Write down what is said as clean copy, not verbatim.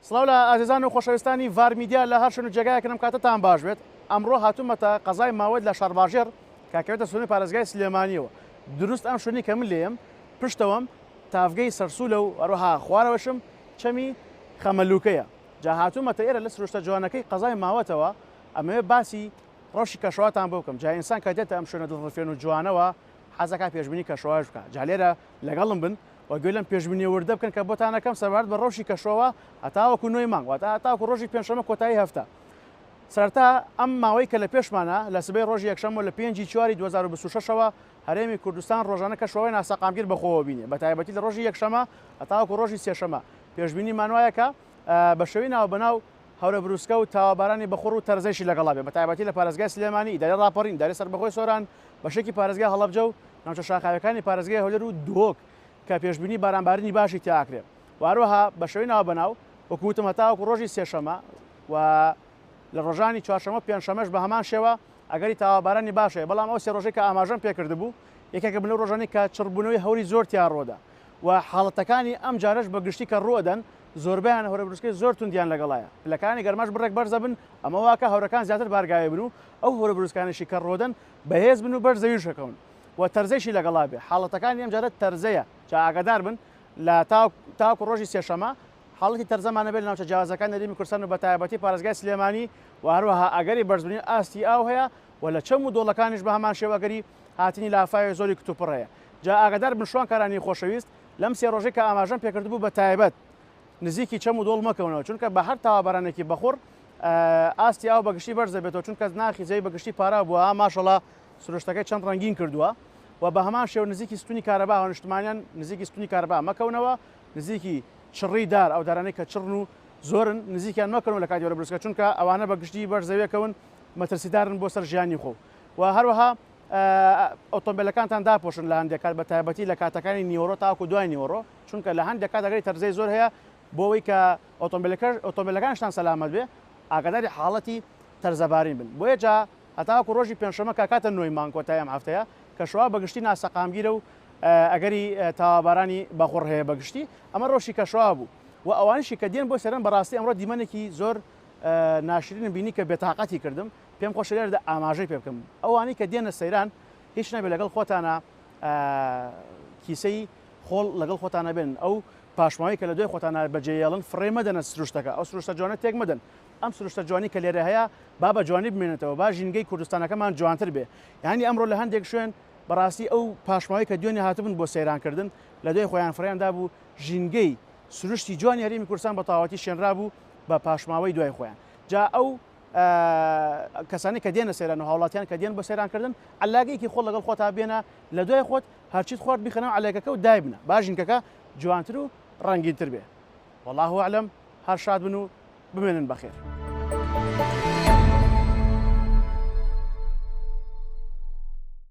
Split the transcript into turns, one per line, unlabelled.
سڵاو لە ئازیزان و خۆشەویستانی ڤار میدیا لە هەر شوێن و جێگایەکن ئەم کاتەتان باش بێت ئەمڕۆ هاتوومەتە قەزای ماوەت لە شارباژێڕ کە کەوێتە سنووری پارێزگای سلێمانیەوە دروست ئەم شوێنی کە من لێم پشتەوەم تاڤگەی سەرسوولە و هەروەها خوارەوەشم چەمی خەمەلووکەیە جا هاتوومەتە ئێرە لە سروشتە جوانەکەی قەزای ماوەتەوە ئەمەوێ باسی ڕەوشی کەشواتان بۆ بکەم جا ئینسان کە دێتە ئەم شوێنە دڵڕفێن و جوانەوە حەزەکا پێشبینی کەشوهەواش بکا جا لێرە لەگەڵم بن و گوێ لەم پێشبینیە وردە بکەن کە بۆتان ئەکەم سەبارەت بە ڕەوشی کەشوهەوا هەتاوەکو نۆی مانگ واتە هەتاوەکو ڕۆژی پێنجشەممە کۆتایی هەفتە. سەرەتا ئەم ماوەی کە لە پێشمانە لە سبەی ڕۆژی یەکشەممە لە پێنجی چواری 2026 ەوە هەرێمی کوردستان ڕۆژانە کەشوهەوای ناسەقامگیر بەخۆوە بینێ بە تایبەتی لە ڕۆژی یەکشەمە هەتاوەکو ڕۆژی سێشەمە پێشبینیمان وایە کە بە شێوەی ناوبەناو هەورە بروسکە و تاوەبارانی بەخوڕ و تەرزەیشی لەگەڵا بێ بەتایبەتی لە پارێزگای سلێمانی، ئیدارەی ڕاپەڕین، ئیدارەی سەربەخۆی سۆران، بەشێکی پارێزگای هەڵەبجە و ناوچە شاخاویەکانی پارێزگای هەولێر و دهۆک کە پێشبینی بارانبارینی باشی تیا ئەکرێ و هەروەها بە شێوەی ناوبەناو وەکو وتم هەتاوەکو ڕۆژی سێشەمە و لە ڕۆژانی چوارشەمە و پێنجشەمەش بە هەمان شێوە ئەگەری تاوەبارانی باش هەیە بەڵام ئەو سێ ڕۆژەی کە ئاماژەم پێکردبوو یەکێکە بن لەو ڕۆژانەی کە چڕبوونەوەی هەوری زۆر تیا ڕووەدا و حاڵەتەکانی ئەم جارەش بە گشتی کە ڕووئەدەن زۆربەیان هەورەبروسکەی زۆر توندیان لەگەڵایە، پلەکانی گەرماش بڕێک بەرزەبن، ئەمە واکا هەورەکان زیاتر بارگاوی بن و ئەو هەورەبروسکانەشی کە ڕوودەن بەهێز بن و بەر زەویش ئەکەون و تەرزەیشی لەگەڵا بێ، حاڵەتەکانی ئەم جارە تەرزەیە، جا ئاگادار بن لە تاوەکو ڕۆژی سێشەمە حاڵەتی تەرزەمان ئەبێت لە ناوچە جیاوازەکانی هەرێمی کوردستان و بەتایبەتی پارێزگای سلێمانی و هەروەها ئەگەری بەرزبوونی ئاستی ئاو هەیە و لە چەم و دۆڵەکانیش بە هەمان شێوە ئەگەری هاتنی لافاوی زۆری کتوپڕ هەیە جا ئاگادار بن شوانکارانی خۆشەویست لەم سێ ڕۆژەی کە ئاماژەم پێکردبوو بە تایبەت نزیکی چەم و دۆڵ مەکەونەوە چونکە بە هەر تاوابارانێکی بەخوڕ ئاستی ئاو بەگشتی بەرز دەبێتەوە چونکە ناخی زەوی بەگشتی پاراو بووە ماشەڵا سروشتەکەی چەند ڕەنگین کردووە و بە هەمان شێوە نزیکی ستونی کارەبا هاونیشتمانیان نزیکی ستونی کارەبا مەکەونەوە نزیکی چڕی دار ئەو دارانەی کە چڕن و زۆرن نزیکیان مەکەنەوە لە کاتی وەرە بروسکە چونکە ئەوانە بە گشتی بەر زەویەکەون مەترسیدارن بۆ سەر ژیانی خۆ و هەروەها ئۆتۆمبیلەکانتان داپۆشن لە هەندێک کات بە تایبەتی لە کاتەکانی نیوەڕۆ تاوەکو دوای نیوەڕۆ چونکە لە هەندێک کات ئەگەری تەرزەی زۆر هەیە بۆ ئەوەی کە ئۆتۆمبیلەکە ئۆتۆمبیلەکانشتان سەلامەت بێ ئاگاداری حاڵەتی تەرزەبارین بن بۆیە جا هەتاوەکو ڕۆژی پێنجشەممە کە کاتە نۆی مانگ کۆتایی ئەم هەفتەیە کەشوهەوا بەگشتی ناسەقامگیرە و ئەگەری تاوابارانی بەخوڕ هەیە بەگشتی ئەمە ڕەوشی کەشوهەوا بوو و ئەوانیشی کە دێن بۆ سەیران بەڕاستی ئەمڕۆ دیمەنێکی زۆر ناشرینم بینی کە بێتاقەتی کردم پێم خۆشە لێرەدا ئاماژەی پێ بکەم ئەوانەی کە دێنە سەیران هیچ نەبێت لەگەڵ خۆتانە کیسەی خۆڵ لەگەڵ خۆتانە بێن ئەو پاشماوەی کە لە دوای خۆتانە بەجێیەڵن فڕێ مەدەنە سروشتەکە ئەو سروشتە جوانە تێک مەدەن ئەم سروشتە جوانی کە لێرە هەیە با بە جوانی بمێنێتەوە با ژینگەی کوردستانەکەمان جوانتر بێ یانی ئەمڕۆ لە هەندێک شوێن بەڕاستی ئەو پاشماوەی کە دوێنێ هاتبوون بۆ سەیرانکردن لە دوای خۆیان فڕێیان دابوو ژینگەی سروشتی جوانی هەرێمی کوردستان بە تەواوەتی شێنرابوو بە پاشماوەی دوای خۆیان جا ئەو کەسانی کە دێنە سەیران و هاوڵاتیان کە دێن بۆ سەیرانکردن عەلاگەیەکی خۆڵ لەگەڵ خۆتا بێنە لە دوای خۆت هەرچیت خوارد بیخەنەوە عەلاگەکە و دایبنە با ژینگەکە جوانتر و ڕەنگینتر بێ والله اعلم هەر شاد بن و بمێنن بەخێر.